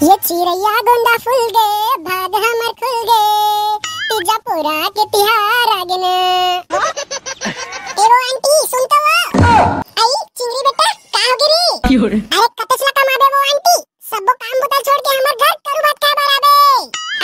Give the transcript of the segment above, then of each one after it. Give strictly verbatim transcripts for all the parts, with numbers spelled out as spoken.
ये चिरैया गोंदा फूल गे, भाग हमर खुल गे, तीजा पोरा के तिहार आगे ना। ए वो आंटी, सुन तो वो। आई, चिंगरी बेटा, का हो गे रे? अरे, कतेच ला कमाबे वो आंटी, सबो काम बुता छोड़ के हमर घर करू भात खाए बर आबे।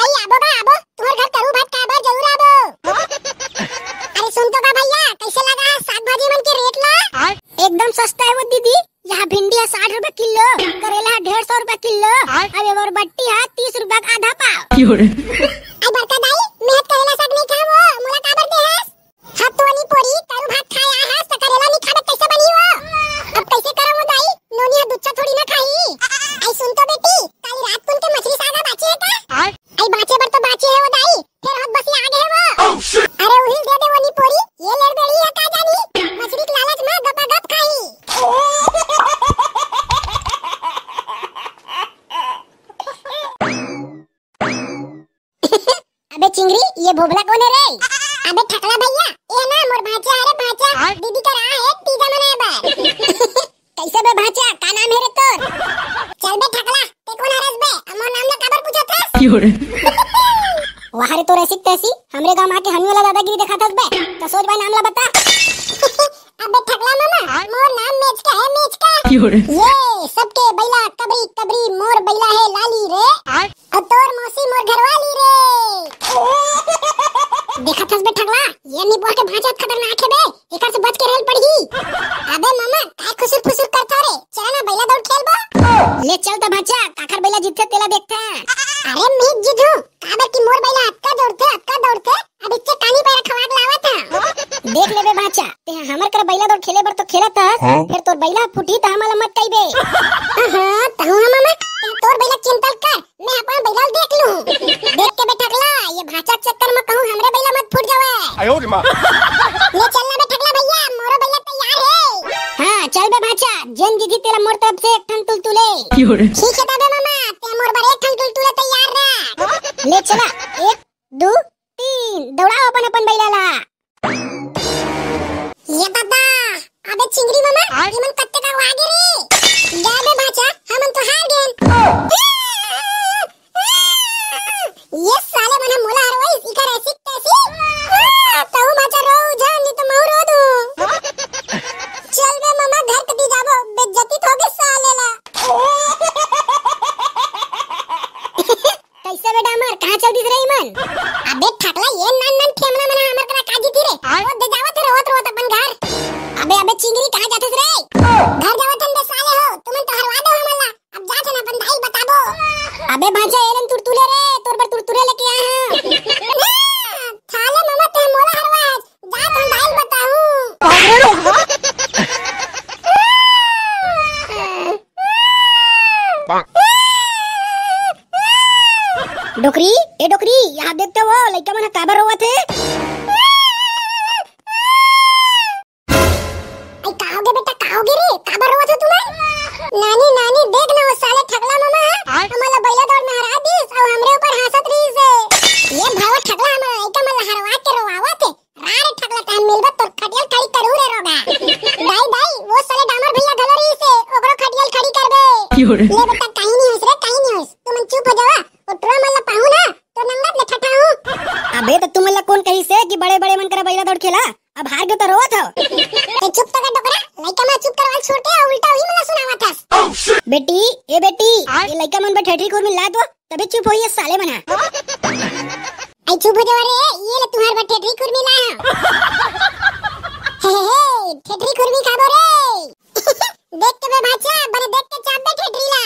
आई, आबो बा, आबो, तुम्हर घर करू भात खाए बर जरूर आबो। अरे सुन तो का भैया, कैसे लगा है साग भाजी मन के रेट ला? एकदम सस्ता है वो दीदी, यहाँ भिंडी है साठ रुपए किलो, करेला है डेढ़ सौ रुपए किलो, अब ये बरबट्टी है तीस रुपए का आधा पाव। आई बड़का दाई, मैं करेला साग नहीं खाबो, मोला काबर दे हस? हाँ तो नी पोरी, करू भात खाए आ हस, त करेला नहीं खाबे कैसे बनी वो? अब कैसे करम वो दाई, नोनी हा दुच्छा थोड़ी ना खाई। आई सुन तो बेटी, काली रात कुन के मछली साग बाचे है का? आई बाचे बर तो बाचे है वो दाई, फिर हाथ बसी आ गए वो। अरे उहिल दे दे वो नी पोरी, ये लेड़ बेड़ी है का जानी, मछली के लालच में गपा गप खाई। अबे चिंगरी, ये भोभला कौन है रे? अबे ठकला भैया, ये ना मोर भांचा, अरे भांचा, दीदी का रहा है तीजा मनाए बर। कैसे बे भांचा, का नाम है रे तोर? चल बे ठकला, ते कौन हरस बे? मोर नाम ना काबर पूछत हस? वाह रे, तोर ऐसी तैसी, हमरे गांव आके हमी वाला दादागिरी दिखात हस बे। तो सोच भाई नाम ला बता। अबे ठकला मामा, मोर नाम मेचका है, मेचका। ये सबके बैला कबरी कबरी, मोर बैला है लाली रे। और तोर मौसी मोर घरवाली रे। देखत हस बे ठगला, ये निबुआ के भांचा खतरनाक है बे, एकर से बच के रहल पड़ही। अबे मामा, काय खुसुर फुसुर करत हो रे? चल ना बैला दौड़ खेलबो। ले चल त भांचा, काकर बैला जीतथे तेला देखथे। अरे मैं जीतहूं, काबर कि मोर बैला अतका दौड़थे, अतका दौड़थे, अब इच्चे कानी पैरा खवा के लावत है। देख लेबे भांचा, ते हमर कर बैला दौड़ खेले बर तो खेलत हस, फिर तोर बैला फूटी त हमला मत कहिबे। हाँ, तहूं हम मत, तोर बैला चिंता कर, मैं अपन बैला देख लूं। देख के बे ठकला, ये भांचा के चक्कर में कहूं हमरे बैला मत फूट जावे। ले चल ना बे ठकला भैया, मोरो बैला तैयार है। हाँ, चल बे भांचा, जेन जीती तेला मोर तरफ से एक ठन तुलतुले। ठीक है तबे मामा, ते मोर बर एक ठन तुलतुले तैयार रख। ले चला, एक, दू, तीन, दौड़ाओ अपन अपन बैला ला। ये दादा, अबे चिंगरी मामा, ये मन कत्ते का आगे रे। जा बे भांचा, हमन तो हार गेन। ये साले मन मोला हरवाइस, इकर ऐसी तैसी। तहूं भांचा रो जान, नहीं तो महू रो दूं। चल बे मामा, घर कती जाबो, बेइज्जती तो होगे साले ला। कैसे बे डामर, कहाँ चल दिस रही मन? अबे ठकला, ये नान नान ठेमना मना हमर करा का जीती रे? वो दे जावत है रोवत रोवत अपन घर। अबे, अबे चिंगरी, कहाँ जाथस रे? घर जावत हन बे साले हो, तुमन तो हरवा दो हमन ला। अब जात हन अपन दाई बताबो। अबे भांचा, एलन तुरतुले रे, तोर बर तुरतुले लेके आए हैं। साले मामा ते मोला हरवा है, जा तुम दाई बताऊं। डोकरी, ए डोकरी, यहाँ देख तो वो लइका मन ह काबर रोवत हे। अई का होगे बेटा, का होगे रे, काबर रोवत हो तुमन? नानी, नानी, देख ना वो साले ठकला मामा ह, हमन ला बैला दौड़ में हरा दिस अउ हमरे ऊपर हांसत रहिस हे। ये भाव ठकला हमन लइका मन ला हरवा के रोवावत हे। रा रे ठकला, तहन मिलबा तोर खटियल खड़ी करू रे रोगा। दाई, दाई, वो साले डामर भैया घलो रहिस हे, ओकरो खटियल खड़ी करबे। ले बेटा, कहीं नहीं होइस रे, कहीं नहीं होइस। तुमन चुप हो जावा, वो टुरा मन ला पाहूं ना, तो नंगत ले ठठाहूं। अबे तो तुमन ला कौन कहिस हे कि बड़े बड़े मन करा बैला दौड़ खेला? अब हार गयो तो रोवत हो। ए चुप तो कर डोकरा, लइका मन चुप करवाल छोड़ के उल्टा उही मन ला सुनावत हस। बेटी, ए बेटी, ये लइका मन बर ठेठरी खुरमी ला दो, तबे चुप होइए साले मन ह। आई चुप हो जावा रे, ये ले तुम्हार बर ठेठरी खुरमी ला। हे, हे, हे, ठेठरी खुरमी खाबो रे। देख के बे भांचा, बने देख के चाप बे ठेठरी ला।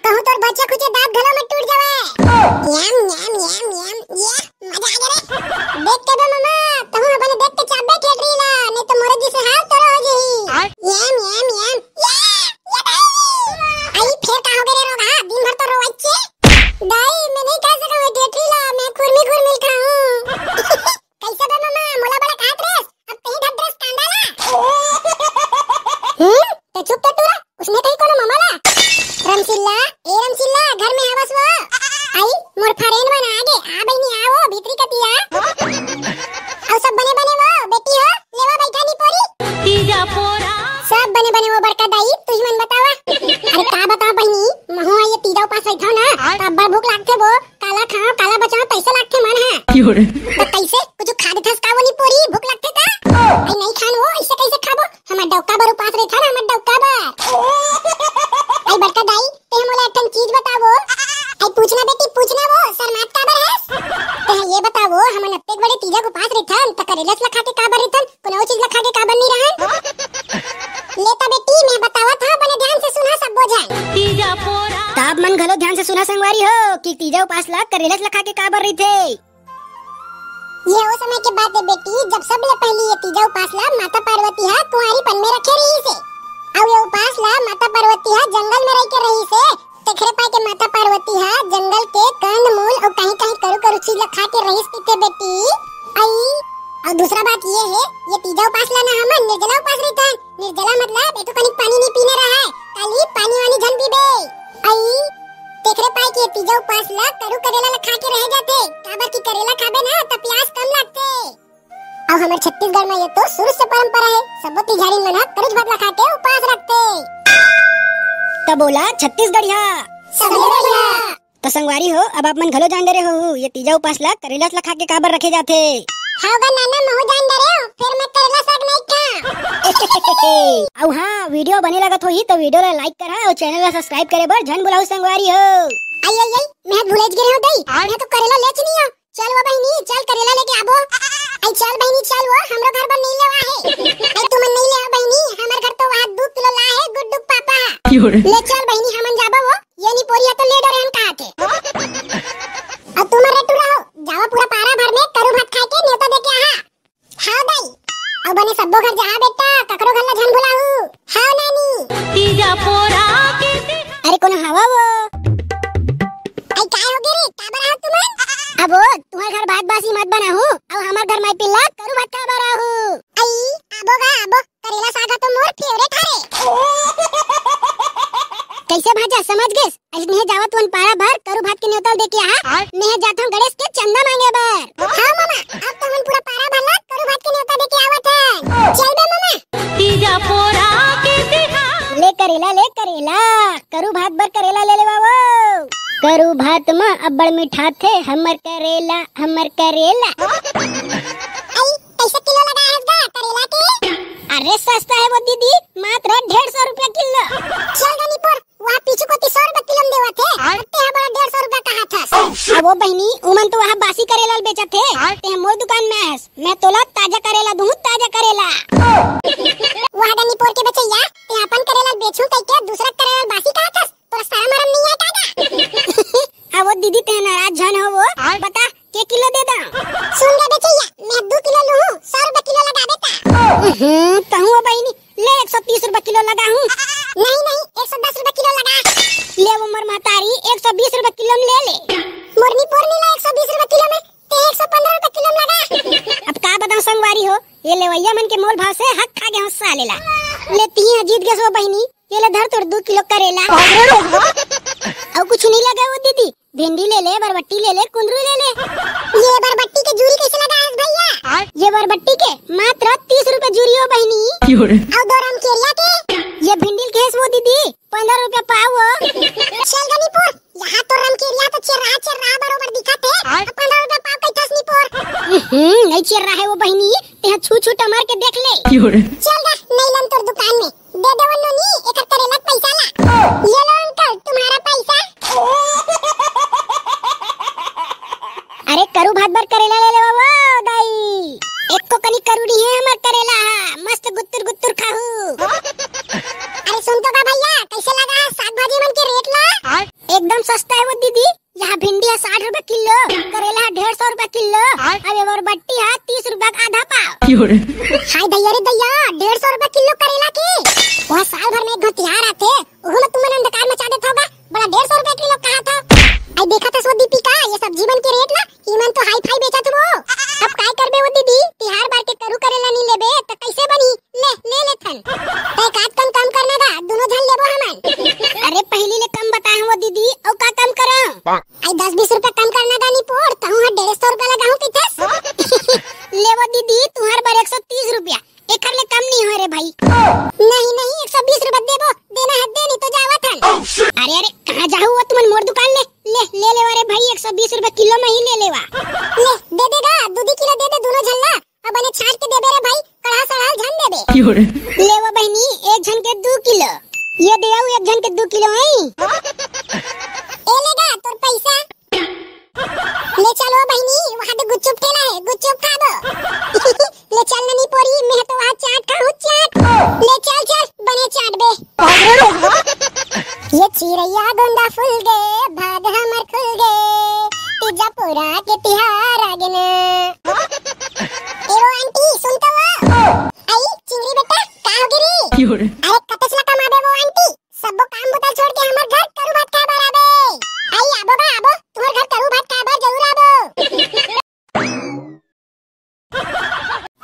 कहूं तोर बच्चा खुचे दांत घलो में टूट जावे। यम, यम, यम, यम, ये मजा आ गया रे। देख के बे मामा, कहूं बने देख के चाप बे ठेठरी ला, नहीं तो मोरे जी से हाल तोरा हो जाही। यम, यम, यम, ये, ये भाई। आई फेर का हो गया रे रोगा, दिन भर तो रोवाइचे। दाई, मैं नहीं खा सकूं ये ठेठरी ला, मैं खुरमी खुरमी खाऊं। कैसे बे मामा, मोला बड़ा खात रेस, अब तही धर रेस कांदा ला। हम्म, ते चुप तो टूरा, उसने कही कोनो मामा ला। रमसिल्ला, ए रमसिल्ला, घर में आवस वो। आई, मोर फरेन मन आगे, आ बहिनी आओ, भीतरी कती आ। अउ सब बने बने वो, बेटी हो, लेवा बैठा नी पोरी। तीजा पोरा। सब बने बने वो बड़का दाई, तुही मन बतावा। अरे का बताओ बहिनी, महू ये तीजा उपास बैठा ना। त अब्बड़ भूख लागथे वो, काला खाओ, काला बचाओ, तइसे लागथे मन ह। त कइसे? कुछु खा देथस का वो निपोरी, भूख लागथे का? अई नइ खान वो, अइसे कइसे खाबो? हमर डौका बर उपास रहिथन, हमर डौका बर। अई बड़का दाई, तें मोला एक ठन चीज बता वो। अई पूछना बेटी, पूछना वो, सरमात काबर हस? तें ये बता वो, हमन अतेक बड़े तीजा के उपास रहिथन, त करेलस ल खा के काबर रहिथन? कोनो अउ चीज ल खा के काबर नइ रहन? ले त बेटी, मैं बतावत हंव, बने ध्यान से सुना सब्बो झन। त आप मन घलो ध्यान से सुना संगवारी हो कि तीजा उपास ला करेलस ला खा के काबर रहिथे। ये ओ समय के बात हे बेटी, जब सबले पहिली ये तीजा उपास ला माता पार्वती ह कुंवारीपन में रखे रहिस हे। अउ ये उपास ला माता पार्वती ह जंगल में रहि के रहिस हे। तेखरे पाय के माता पार्वती ह जंगल के कंद मूल अउ कहीं कहीं करू करू चीज ला खा के रहिस कहिथे बेटी। अई, अउ दूसरा बात ये हे, ये तीजा उपास ला ना हमन निर्जला उपास रहिथन। निर्जला मतलब एक तो कनिक पानी नइ पीने रहय, काली पानी वानी झन पीबे। अई, तेखरे पाय के तीजा उपास ला करू करेला ला खा के रहे जाथे, काबर कि करेला खाबे ना त प्यास कम लागथे। अउ हमर छत्तीसगढ़ म ये तो शुरू से परंपरा हे, सब्बो तिजारिन मन ह करूच भात ला खा के उपास रखथे। त बोला छत्तीसगढ़िया। सबले बढ़िया। त संगवारी हो, अब आप मन घलो जान डरे हो, ये तीजा उपास ला करेला ला खा के काबर रखे जाथे। हाव गा नाना, महू जान डरे हो, फेर मैं करेला साग नइ खा। अउ हाँ, video बने लगत होही त video ला like करा अउ channel ला subscribe करे बर झन भुलाहू संगवारी हो। अई, अई, अई, मैं भुलाइच गे रेहेंव दई, मैं तो करेला लेच नइ हंव। चल वो बहिनी, चल करेला लेके आबो। अई चल बहिनी, चल वो, हमरो घर बर नइ लेवा हे। अई तुमन नइ लेवा बहिनी, हमर घर तो वहाँ दू किलो ला हे गुड्डू के पापा। ले चल बहिनी, हमन जाबो वो, ये निपोरिया तो ले डरे हन कहाथे। अउ तुमन रे टूरा हो, जावा पूरा पारा भर में करू भात खाय के नेवता दे के आहा। हाव दाई, अउ बने सब्बो घर जाहा बेटा, ककरो घर ला झन भुलाहू। हाव नानी। तीजा पोरा के तिहार। अरे कोनो हवा वो। अई काय होगे रे, काबर आहा तुमन? अबो, तुंहर घर भात बासी मत बनाहू, अउ हमर घर माई पिल्ला करू भात काबर आहू। अई, आबो गा, आबो, करेला साग ह तो मोर favourite हरे। कइसे भांचा, समझ गेस? अइसने जावत हवन पारा भर करू भात के नेवता ल दे के आहा। आय। मेंह जात हंव गणेश के चंदा मांगे बर। हाँ मामा, अब तो हमन पूरा पारा भर ला करू भात के नेवता दे के आवत हन। चल बे मामा। तीजा पोरा के तिहार। ले करेला, ले करेला, करू भात बर करेला ले लेवा वो। करू भात म अब्बड़ मिठाथे हमर करेला, हमर करेला। अई, कइसे किलो लगा हस गा करेला के? अरे सस्ता हे वो दीदी, मात्र डेढ़ सौ रुपया किलो। चल गा निपोर, वहाँ पीछू कोती सौ रुपया किलो में देवत हे, आय। अउ तेहा बड़ा डेढ़ सौ रुपया कहाथस। अब वो बहिनी, उमन तो वहाँ बासी करेला ल बेचत हे, आय। तेहा मोर दुकान में आयस, मैं तोला ताजा करेला दूँ, ताजा करेला। वहाँ गा निपोर के बेचइया, तेहा अपन करेला ल बेचहूँ कहिके दूसरा करेला ल बासी कहाथस, तोला शरम अरम नइ आय का गा? अब वो दीदी, तेहा नाराज झन हो वो, आय। बता, के किलो दे दंव? सुन गा बेचइया, मैं दू किलो लूहूँ, सौ रुपया किलो लगाबे त। हम्म, कहूँ वो बहिनी, ले एक सौ तीस रुपया किलो लगाहूँ। नहीं, नहीं, एक सौ दस रुपया किलो लगा। ले वो मोर महतारी, एक सौ बीस रुपया किलो में ले ले। मोर निपोर नी ला एक सौ बीस रुपया किलो में, ते एक सौ पन्द्रह रुपया किलो में लगा। अब का बतावंव संगवारी हो, ये लेवइया मन के मोल भाव से हक खा गे हंव साले ला। ले तिही ह जीत गेस वो बहिनी, ये ले धर तोर दू किलो करेला। अउ कुछु नइ लगे वो दीदी, भिंडी ले ले, बरबट्टी ले ले, कुंदरू ले ले। ये बरबट्टी के जूरी कइसे लगाहस भइया? ये बरबट्टी के मात्र तीस रुपया जूरी हो बहिनी। अउ दो रमकेरिया के? ये भिंडी ल केहेस वो दीदी, पन्द्रह रुपया पाव हो। चल गा निपोर, यहाँ तो रमकेरिया तो चेर्रा चेर्रा बरोबर दिखत हे। आय। पन्द्रह रुपया पाव कहिथस निपोर। हम्म, नइ चेर्रा हे वो बहिनी, तेहा छू छू टमर के देख ले। चल गा, नइ लेन तोर दुकान में। दे दो वो नोनी, एकर करेला के पैसा ला। ये लो अंकल, तुम्हारा पैसा। अरे करू भात बर करेला ले लेवा वो दाई। एको कनी करू नइ हे हमर करेला हा, मस्त गुत्तुर गुत्तुर खाहू। अरे सुन तो गा भइया, कइसे लगा हे साग भाजी मन के रेट ला? एकदम सस्ता हे वो दीदी, यहाँ भिंडी ह साठ रुपया किलो, करेला ह डेढ़ सौ रुपया किलो, आय। अउ ये बरबट्टी ह तीस रुपया के आधा पाव। हाय दइया रे दइया, डेढ़ सौ रुपया किलो करेला के? वहाँ साल भर में एक घंव तिहार आथे, ओहू में तुमन अंधकार मचा देथव गा, बड़ा डेढ़ सौ रुपया किलो कहाथव। अई देखत हस वो दीपिका, ये सब्जी मन के रेट ला, इमन तो हाई फाई बेचत हे वो। अब काय करबे वो दीदी, तिहार बार के करू करेला नइ लेबे त कइसे बनही? ले, ले लेथन। त एकाध कन कम करना गा, दूनों झन लेबो हमन। अरे पहिली ले कम बताए हंव वो दीदी, अउ का कम करंव? अई दस बीस रुपया कम करना गा निपोर, तहूँ ह डेढ़ सौ रुपया लगाहूँ कहिथस। ले वो दीदी, तुंहर बर एक सौ तीस रुपया, एकर ले कम नइ होय रे भाई। नहीं, नहीं, एक सौ बीस रुपया देबो, देना हे दे, नइ तो जावत हन। अरे, अरे, कहाँ जाहू वो तुमन मोर दुकान ले? ले, ले लेवा रे भाई, एक सौ बीस रुपया किलो में ही ले लेवा। ले, दे देगा, दू दू किलो दे दे दूनों झन ला। अब बने छांट के देबे रे भाई, कड़हा सड़हा झन देबे। ले वो बहिनी, एक झन के दू किलो। ये दे आऊ एक झन के दू किलो है। ए लेगा तोर पैसा। ले चलो बहिनी, वहाँ तो गुपचुप ठेला है, गुपचुप खाबो। ले चल ननी पोरी, मैं तो आज चाट खाऊं, चाट। ले चल चल, बने चाट बे। ये चिरैया गोंदा फूल गे, भाग हमर खुल गे, तीजा पूरा के तिहार आ गे ना। ए वो आंटी, सुन तो वो। आई चिंगरी बेटा, का हो गे रे? अरे कतच ला कमाबे वो आंटी, सबो काम बुता छोड़ के हमर घर करू भात खाए बर आबे। आई आबो गा आबो, तुहर घर करू भात खाए बर जरूर आबो।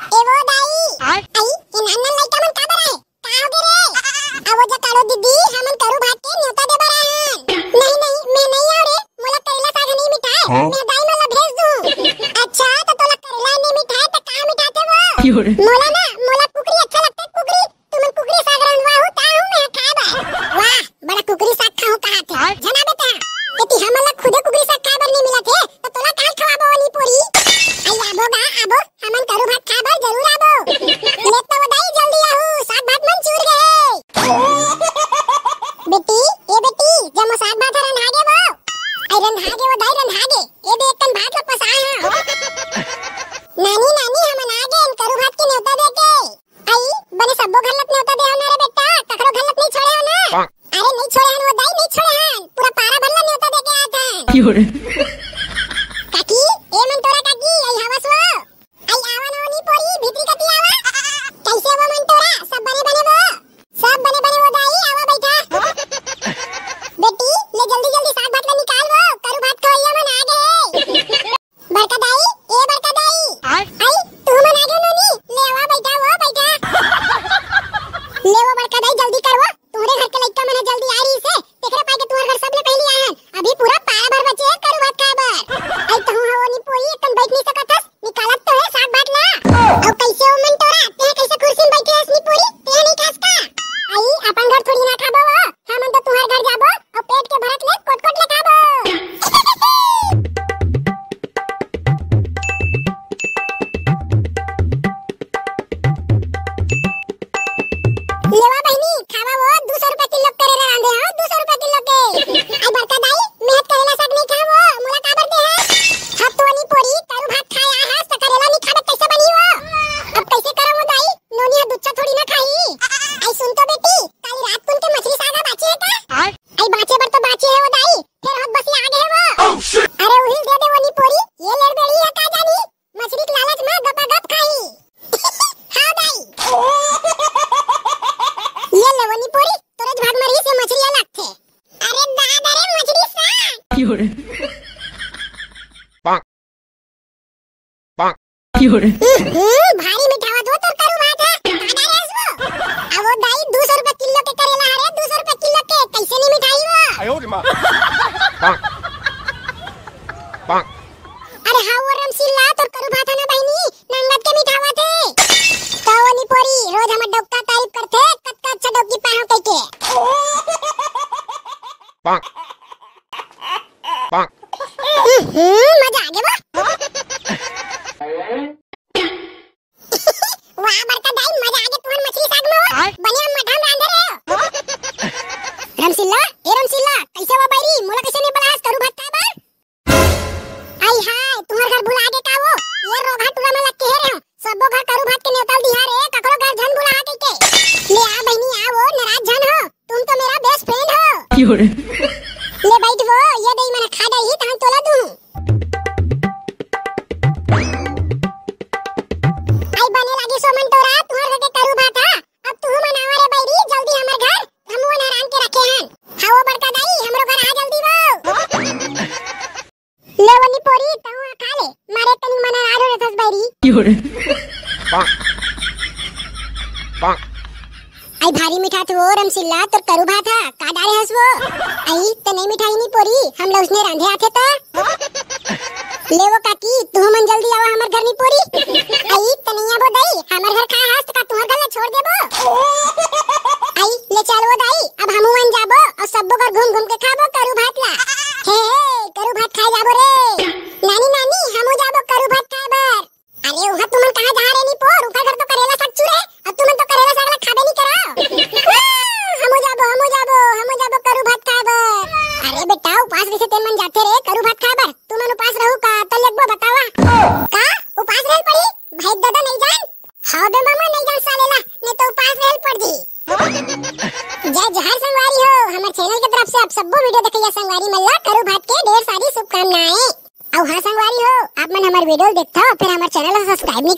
ए वो दाई, आय? आई, ये नान नान लइका मन काबर आए? का हो गे रे? आ वो जा कालो दीदी, हमन करू भात के न्योता दे बर आए हन। नहीं, नहीं, मैं नहीं आव रे, मोला करेला साग नहीं मिठाए। हाँ? मैं दाई मन ला भेज दूं। अच्छा, तो तोला करेला नहीं मिठाए, तो का मिठाते वो? मोला ना, मोला कुकरी अच्छा लगते, कुकरी। तुमन कुकरी साग रंधवा हो, ता हूँ मैं खाए बर। वाह, बड़ा कुकरी साग खाहूँ कहा थे। हाँ? झना बेटा, यदि हमन ला खुदे कुकरी साग खाए बर नहीं मिलत हे, तो तोला काल खवाबो ओनी पोरी। आई आबो गा, आबो, हमन करू भात खाए बर जरूर आबो। ले तो वो दाई जल्दी आहू, साग भात मन चूर गए। बेटी, ए बेटी, जमो साग भात ह रंधा गे वो। आई रंधा गे वो दाई, रंधा गे। ए दे एक कन भात ला पसाए हाँ। नानी, नानी, हमन आ गे, करू भात के न्योता दे के। आई, बने सब्बो घर ल न्योता दे हव ना रे बेटा, ककरो घर ल नहीं छोड़े हव ना? अरे नहीं छोड़े हन वो दाई, नहीं छोड़े हन, पूरा पारा भर ल न्योता दे के आत हन। काकी, ए मन तोरा काकी, आई हवस वो। आई आवा ना ओनी पोरी, भीतरी कती आवा। कैसे वो मन तोरा, सब बने बने वो? सब बने बने वो दाई, आवा बैठा। बेटी, ले जल्दी जल्दी साग भात ल निकाल वो, करू भात खवैया मन आ गे। बड़का दाई, ए बड़का दाई। आय? आई, तू मन आ गे नोनी, ले आवा बैठा वो, बैठा। ले वो बड़का दाई, जल्दी कर वो, तुहरे घर के लइका मन ह जल्दी आ रही से, तेकरे पाए के तुहर घर सबले पहली आए हन। अभी पूरा पारा भर बचे हे करू भात खाए बर। आई तहूँ ह ओनी पोरी, एकदम बैठ नहीं सकत हस, निकालत तो हे साग भात ला। अउ कैसे ओ मन तोरा, तेह कैसे कुर्सी में बैठे हस नी पोरी, तेह नहीं खास का? आई, अपन घर थोड़ी ना खाबो वो, हमन तो तुहर घर जाबो, अउ पेट के भरत ले कोट कोट ले खाबो। लेवा बहिनी, खावा वो, दू सौ रुपया किलो करेला रांधे हो, दू सौ रुपया किलो के। आई बड़का दाई, मेहत करेला साग नहीं खावो, मोला काबर दे है? हतोनी पोरी, करू भात खाया है, त करेला नहीं खाबे, कैसे बनी वो? अब कैसे करम वो दाई? नोनी हा दुच्छा थोड़ी ना खाई। आई सुन तो बेटी, काली रात कुन के मछली साग हा बाचे है का? आई बाचे बर तो बाचे है वो दाई, फिर हद बसी आ गए वो। अरे उहिल दे दे वो नी पोरी, ये लेड़ बेड़ी है का जानी? मछली के लालच में गपागप खाई। हाँ दाई। ये ले वो नी पोरी, तोरे भाग में रही से मछली अलग थे। अरे दादा रे मछली सा। हम्म, भारी मिठावा दो तोर करू भात है। दादा रे हसबो। अब वो दाई दू सौ रुपया किलो के करेला हरे, दू सौ रुपया किलो के, कैसे नहीं मिठाई वो? अरे हाँ वो रमशीला, तोर करू भात है ना बहिनी, नंगत के मिठावा थे। का वो नी पोरी, रोज हमर डौका तारीफ करथे, कतका अच्छा डौकी पाहव कहिके। हम्म, मजा आ गया वो। वाह बड़का दाई, मजा आ गया तुम्हार मछली साग में वो। बने हम मठाम रांधे रहे हो। रमशीला, ए रमशीला, कैसे वो बैरी, मोला कैसे नहीं बुलाहस करू भात खाए बर? आई हाय, तुम्हार घर भुला गे का वो? ये रोगहा टूरा में लग के हे रहे हो। सबो घर करू भात के नेवतल दिहा रे, ककरो घर झन भुला कहिके। ले आ बहिनी आ वो, नाराज झन हो, तुम तो मेरा बेस्ट फ्रेंड हो। ले बैठ वो, ये दई मन खा डरही तहन तोला दूं। आई बने लागी सोमन टोरा, तुम्हार घर के करू भात हा। अब तू मन आवा रे बैरी, जल्दी हमर घर, हम वो नारायण के रखे हन। हाँ वो बड़का दाई, हमरो घर आ जल्दी वो। ले वो निपोरी, तहूँ खा ले, मारे तनी मन आ रहे थस बैरी। आई भारी मिठा थे वो रमसिल्ला, तोर करू भात हा, का डारे हस वो? आई, त नहीं मिठाई निपोरी, हम लोग उसने रांधे आथे त। ले वो काकी, तू मन जल्दी आवा हमर घर निपोरी। आई, त नहीं आबो दाई, हमर घर खा हस त का तुहर घर ला छोड़ देबो? आई, ले चल वो दाई, अब हमू मन जाबो और सब्बो घर घूम घूम के खाबो करू भात ला। हे, हे, उपास रहिथे तेन मन जाथे रे करू भात खाए बर। तुमन उपास रहू का? त लगबो बतावा। का? उपास रहल पड़ी? भाई दादा नहीं जान? हाँ बे मामा, नहीं जान साले ला, नहीं तो उपास रहल पड़ जी। जय जोहार संगवारी हो, हमर चैनल के तरफ से आप सब्बो वीडियो देखइया संगवारी मन ला करू भात के ढेर सारी शुभकामनाएं। अउ हाँ संगवारी हो, आप मन हमर वीडियो ल देखथव, फिर हमर चैनल ला सब्सक्राइब नहीं